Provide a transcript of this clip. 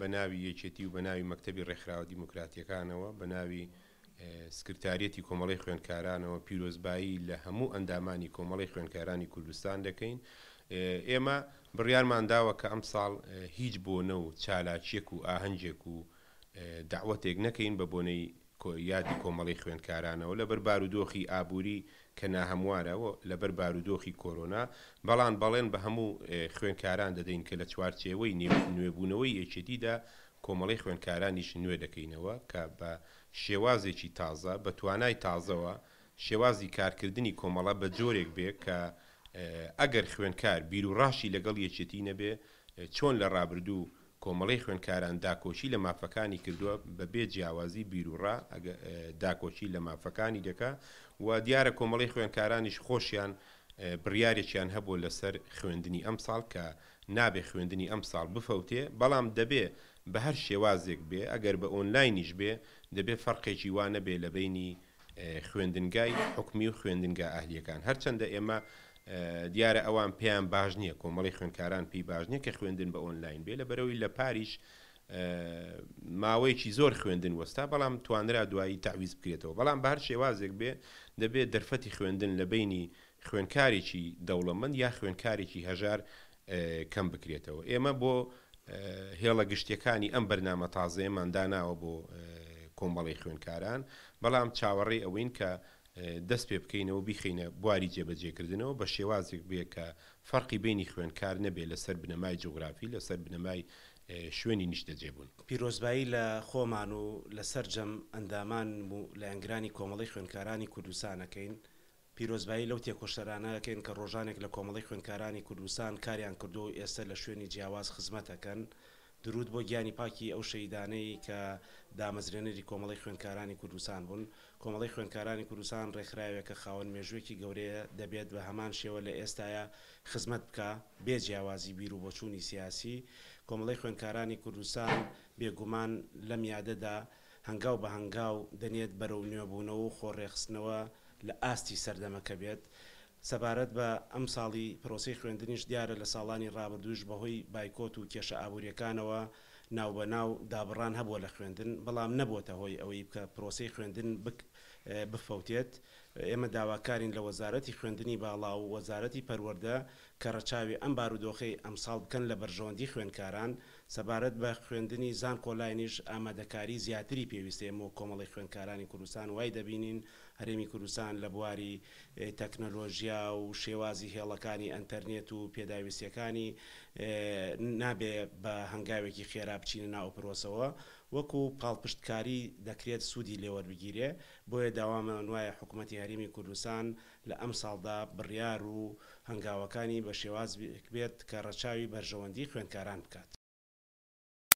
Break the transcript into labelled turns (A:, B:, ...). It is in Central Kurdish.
A: بە ناوی یەکێتی و بە ناوی مەکتەبی ڕێکخراوە دیموکراتییەکانەوە، بە ناوی سکرتاریەتی کۆمەڵەی خوێندکارانەوە پیرۆزبایی لە هەموو ئەندامانی کۆمەڵەی خوێندکارانی کوردستان دەکەین. ئێمە بڕیارمان داوە کە ئەمساڵ هیچ بۆنە و چالاکییەک و ئاهەنگێک و دەعوەتێک نەکەین بە بۆنەی یادی کۆمەڵەی خوێندکارانەوە لەبەر بارودۆخی ئابووری کە ناهەموارە و لەبەر بارودۆخی کۆرۆنا، بەڵام بەڵێن بە هەموو خوێندکاران دەدەین کە لە چوارچێوەی نوێبوونەوەی یەکێتیدا کۆمەڵەی خوێندکارانیش نوێ دەکەینەوە کە بە شێوازێکی تازە، بە توانای تازەوە شێوازی کارکردنی کۆمەڵە بە جۆرێک بێ کە ئەگەر خوێندکار بیروڕاشی لەگەڵ یەکێتی نەبێ چۆن لە ڕابردوو کۆمەڵەی خوێندکاران داکۆکی لە مافەکانی کردووە بە بێ جیاوازی بیروڕا داکۆکی لە مافەکانی دەکا و دیارە کۆمەڵەی خوێندکارانیش خۆشیان بڕیارێکیان هەبووە لەسەر خوێندنی ئەمساڵ کە نابێ خوێندنی ئەمساڵ بفەوتێ بەڵام دەبێ بە هەر شێوازێک بێ ئەگەر بە ئۆنلاینیش بێ دەبێ فەرقێکی وا نەبێ لە بەینی خوێندنگای حکومی و خوێندنگا ئەهلیەکان هەرچەندە ئێمە دیارە ئەوان پێیان باش نییە کۆمەڵی خوێندکاران پێی باش نییە کە خوێندن بە ئۆنلاین بێ لە بەرەوەی لە پاریش ماوەیەکی زۆر خوێندن وەستا بەڵام توانرا دوایی تەعویز بکرێتەوە بەڵام بە هەر شێوازێک بێ دەبێت دەرفەتی خوێندن لە بینی خوێندکارێکی دەوڵەمەند یا خوێندکارێکی هەژار کەم بکرێتەوە. ئێمە بۆ هێڵە گشتیەکانی ئەم بەرنامە تازەیەمان داناوە بۆ کۆمەڵەی خوێندکاران، بەڵام چاوەڕێی ئەوەین کە دەست پێ بکەینەوە بیخەینە بواری جێبەجێکردنەوە بە شێوازێک بێ کە فەرقی بەینی خوێندکار نەبێ لەسەر بنەمای جوگرافی، لەسەر بنەمای شوێنی نیشتەجێبوون.
B: پیرۆزبایی لە خۆمان و لە سەرجەم ئەندامان و لایەنگرانی کۆمەڵەی خوێندکارانی کوردستان ئەکەین پیرۆزبایی لەو تێکۆشەرانە ئەکەین کە ڕۆژانێک لە کۆمەڵەی خوێندکارانی کوردستان کاریان کردووە و ئێستە لە شوێنی جیاواز خزمەت ئەکەن. دروود بۆ گیانی پاکی ئەو شەهیدانەی کە دامەزرێنەری کۆمەڵەی خوێندکارانی کوردستان بوون. کۆمەڵەی خوێندکارانی کوردستان ڕێکخراوێکە خاوەن مێژووێکی گەورەیە، دەبێت بە هەمان شێوە لە ئێستایا خزمەت بکا بێ جیاوازی بیر و بۆچوونی سیاسی. کۆمەڵەی خوێندکارانی کوردستان بێگومان لەم یادەدا هەنگاو بە هەنگاو دەنێت بەرەو نوێبوونەوە و خۆڕێکخستنەوە لە ئاستی سەردەمەکە بێت. سەبارەت بە ئەمساڵی پرۆسەی خوێندنیش دیارە لە ساڵانی ڕابردووش بەهۆی بایکۆت و کێشە ئابوورییەکانەوە ناوبەناو دابڕان هەبووە لە خوێندن، بەڵام نەبووەتە هۆی ئەوەی کە پرۆسەی خوێندن بفەوتێت. ئێمە داواکارین لە وەزارەتی خوێندنی باڵا و وەزارەتی پەروەردە کە ڕەچاوی ئەم بارودۆخەی ئەمساڵ بکەن لە بەرژەوەندی خوێندکاران. سەبارەت بە خوێندنی زانکۆلاینیش ئامادەکاری زیاتری پێویستە، ئێمە وەک کۆمەڵەی خوێندکارانی کوردستان وای دەبینین هەرێمی کوردستان لە بواری تەکنەلۆژیا و شێوازی هێڵەکانی ئەنتەرنێت و پێداویستیەکانی نابێ بە هەنگاوێکی خێرا بچینە ناو ئەو پرۆسەوە وەکو پاڵپشتکاری دەکرێت سوودی لێوەربگیرێ بۆیە داوامان وایە حکومەتی هەرێمی کوردستان لە ئەمساڵدا بڕیار و هەنگاوەکانی بە شێوازێک بێت کە ڕەچاوی بەرژەوەندی خوێندکاران بکات.